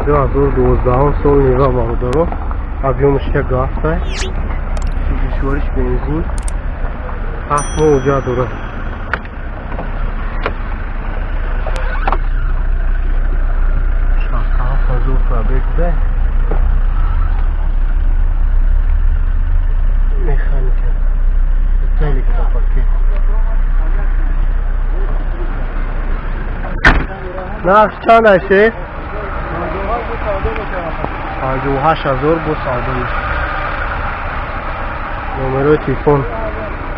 2012 сол Нива бародаро. Объёмаш 1,7, сӯзишвориш бензин, 7 моҳ уҷа дорад. 67 000 пробег буда. Механика. Электропакет. Нарх чанд аст? 58 000 бо савдо мешавад. Номерои телефон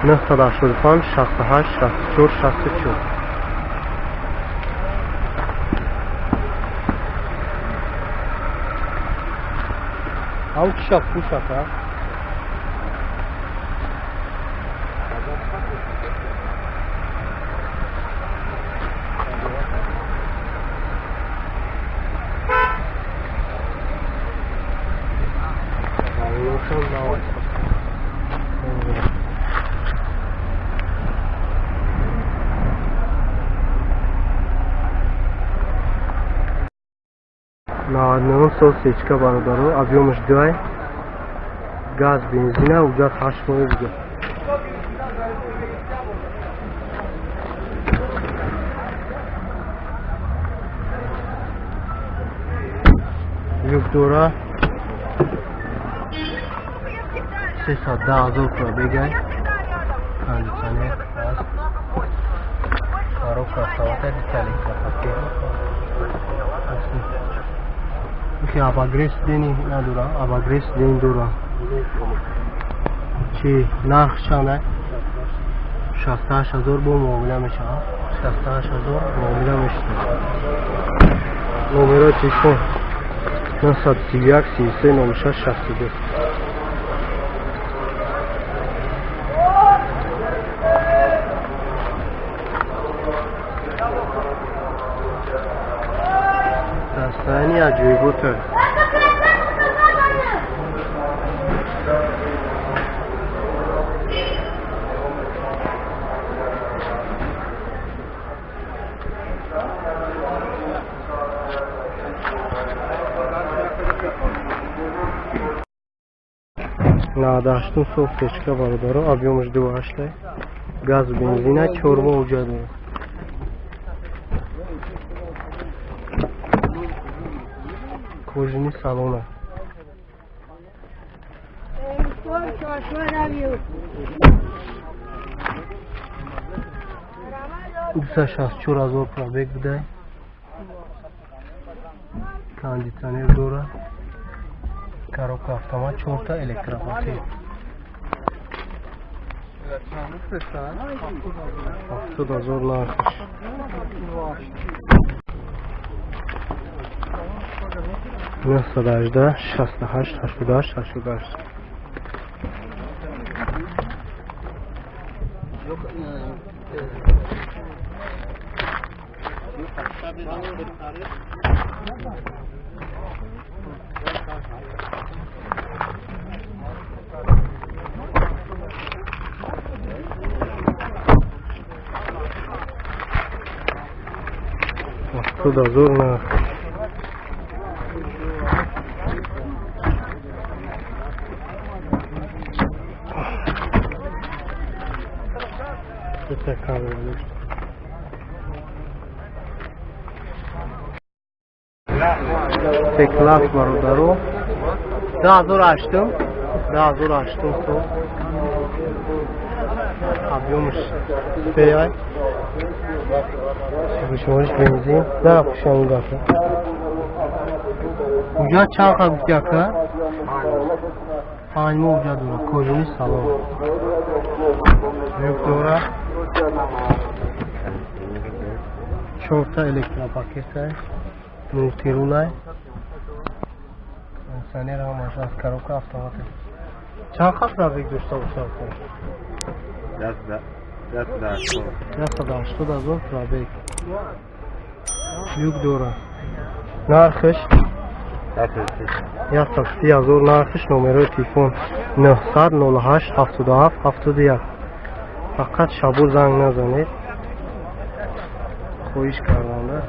985 68 64 64. Ав киша пушака? Сол сечка бародаро, объёмаш 2, газ бензина, уҷат 8 моҳи дига. Люк дора, 310 000 пробегай, кондитсионер ҳаст, коробка автомата, электропакет. Ихи обогрев сиденья надора, обогрев сиденья дора. Чи нарх чанд? 68 000 бо муомила мешавад. 68 000 муомила мешавад. Номерои телефон 931 33 06 62. Дастани аҷоибота. 98 сол сечка бародаро, объёмаш 2,8, газ бензина, 4 моҳ уҷа дорад. Кожини салона. 264 000 пробег будай. Кондитсионер дора. Коробка автомат, 4та электропакет. 70 000 нархаш. 918 68 88 88. 70 000 нарх. Это камера. С-класс бародаро. 2008, 2008 сол. Объёмаш 3, сӯзишвориш бензин. Да, пушам гафа. Уҷа чанд қа гуфти ака? 5 моҳ уҷа дора. Кожини салон. Люк дора. 4та электропакета. Мультирулай. Кондитсионер ҳамаш аз коробка автомат. Чанд қа пробег дошта бошад? 180 000 пробег. Люк дора. Нархаш 130 000 нархаш, номерои телефон 900 08 77 71. Фақат шабо занг назанед. Хоҳиш карданда.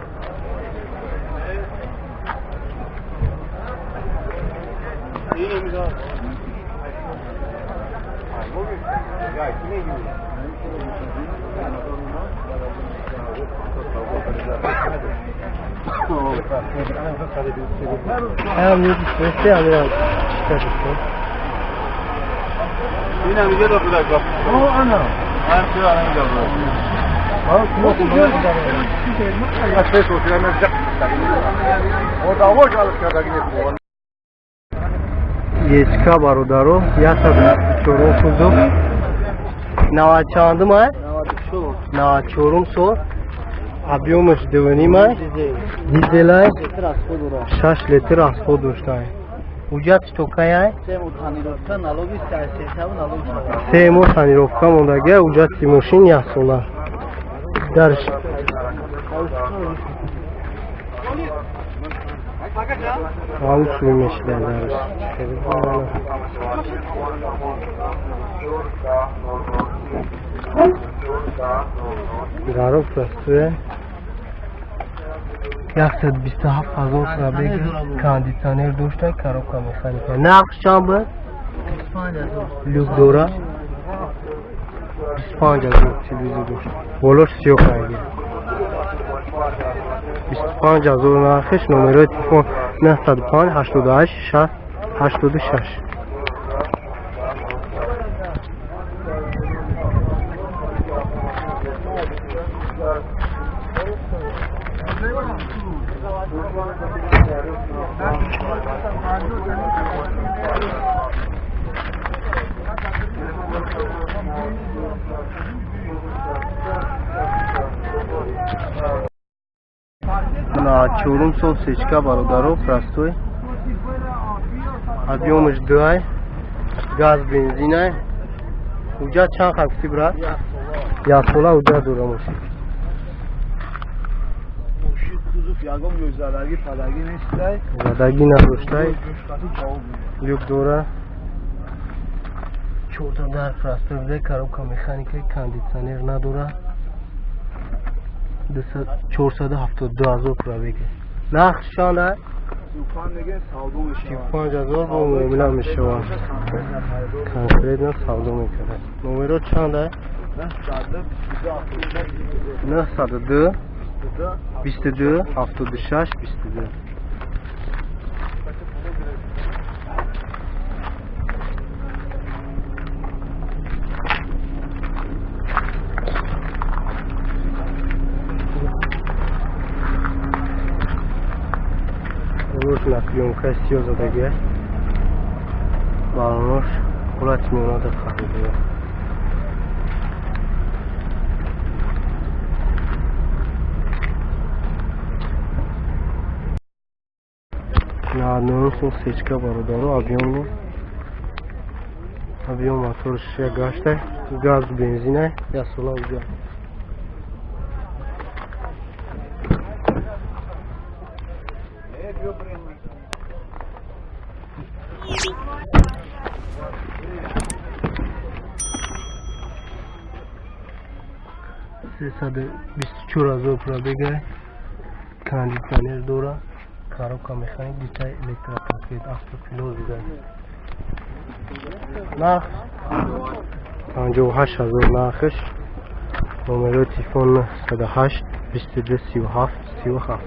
Еска бародаро, 124 кузов. 94 май? 94 сол. Объемаш 2,5 май. Дизелай 6 литр расход доштай. Уҷат стокая? 3 моҳ тонировка мондагия, уҷати мошин 1 сола. Дарш Аусуй мешида дарш. Даро простое. 127 ҳазор пробег, кондитсионер дошта, коробка механика. Нарх чанд буд? Люк дора. 25 ҳазор телевизор дошта. Болош сиёҳ ранги. 25 ҳазор нархиш, номерои телефон 905 88 6 86. Чорум сол сечка бародаро, простой. Объемаш 2, газ бензинай. Уҷа чанд хакси брат? Як сола уҷа дора мошин. Мошин кузов ягон ҷой задаги падаги нестай. Задаги надоштай. Люк дора. Чорта дар простой буда, коробка механика, кондитсионер надора. 472 ҳазор пробег. Нарх чанд аст? 35 ҳазор бо муомила мешавад. Конкретно савдо мекунад. Номеро чанд аст? 902 22 76 22. На клеёнкаи сиёҳ задагия. Балонош ҳолати меонада фаҳмида. На сол сечка бародаро, объёмно. Объём моторш як гашта, газ бензина, як сола уҷа. Сесаду бисту чор ҳазор пробега, кондитсионер дора, коробка механик, дитай электропакет, автопилот дида. Нарх 58 ҳазор нархиш. Номерои телефон 908 22 37 37.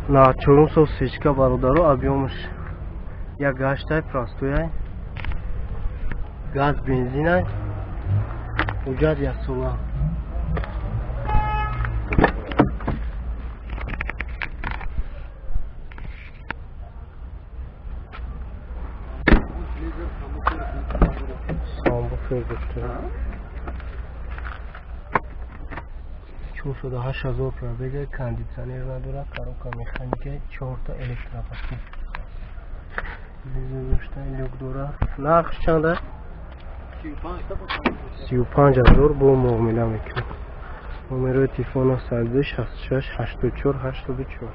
На чорум сол сечка бародаро, объёмаш як гаштай, простояй, газ бензинай, уҷат як сола. Самбуфер дошта. 408 ҳазор пробега, кондитсионер надора, коробка механика, 4 электропакет. Телевизор дошта, люк дора. Нархш чанда? 35 000, бо муомила мекунем. Номерои телефон 902 66 84 84.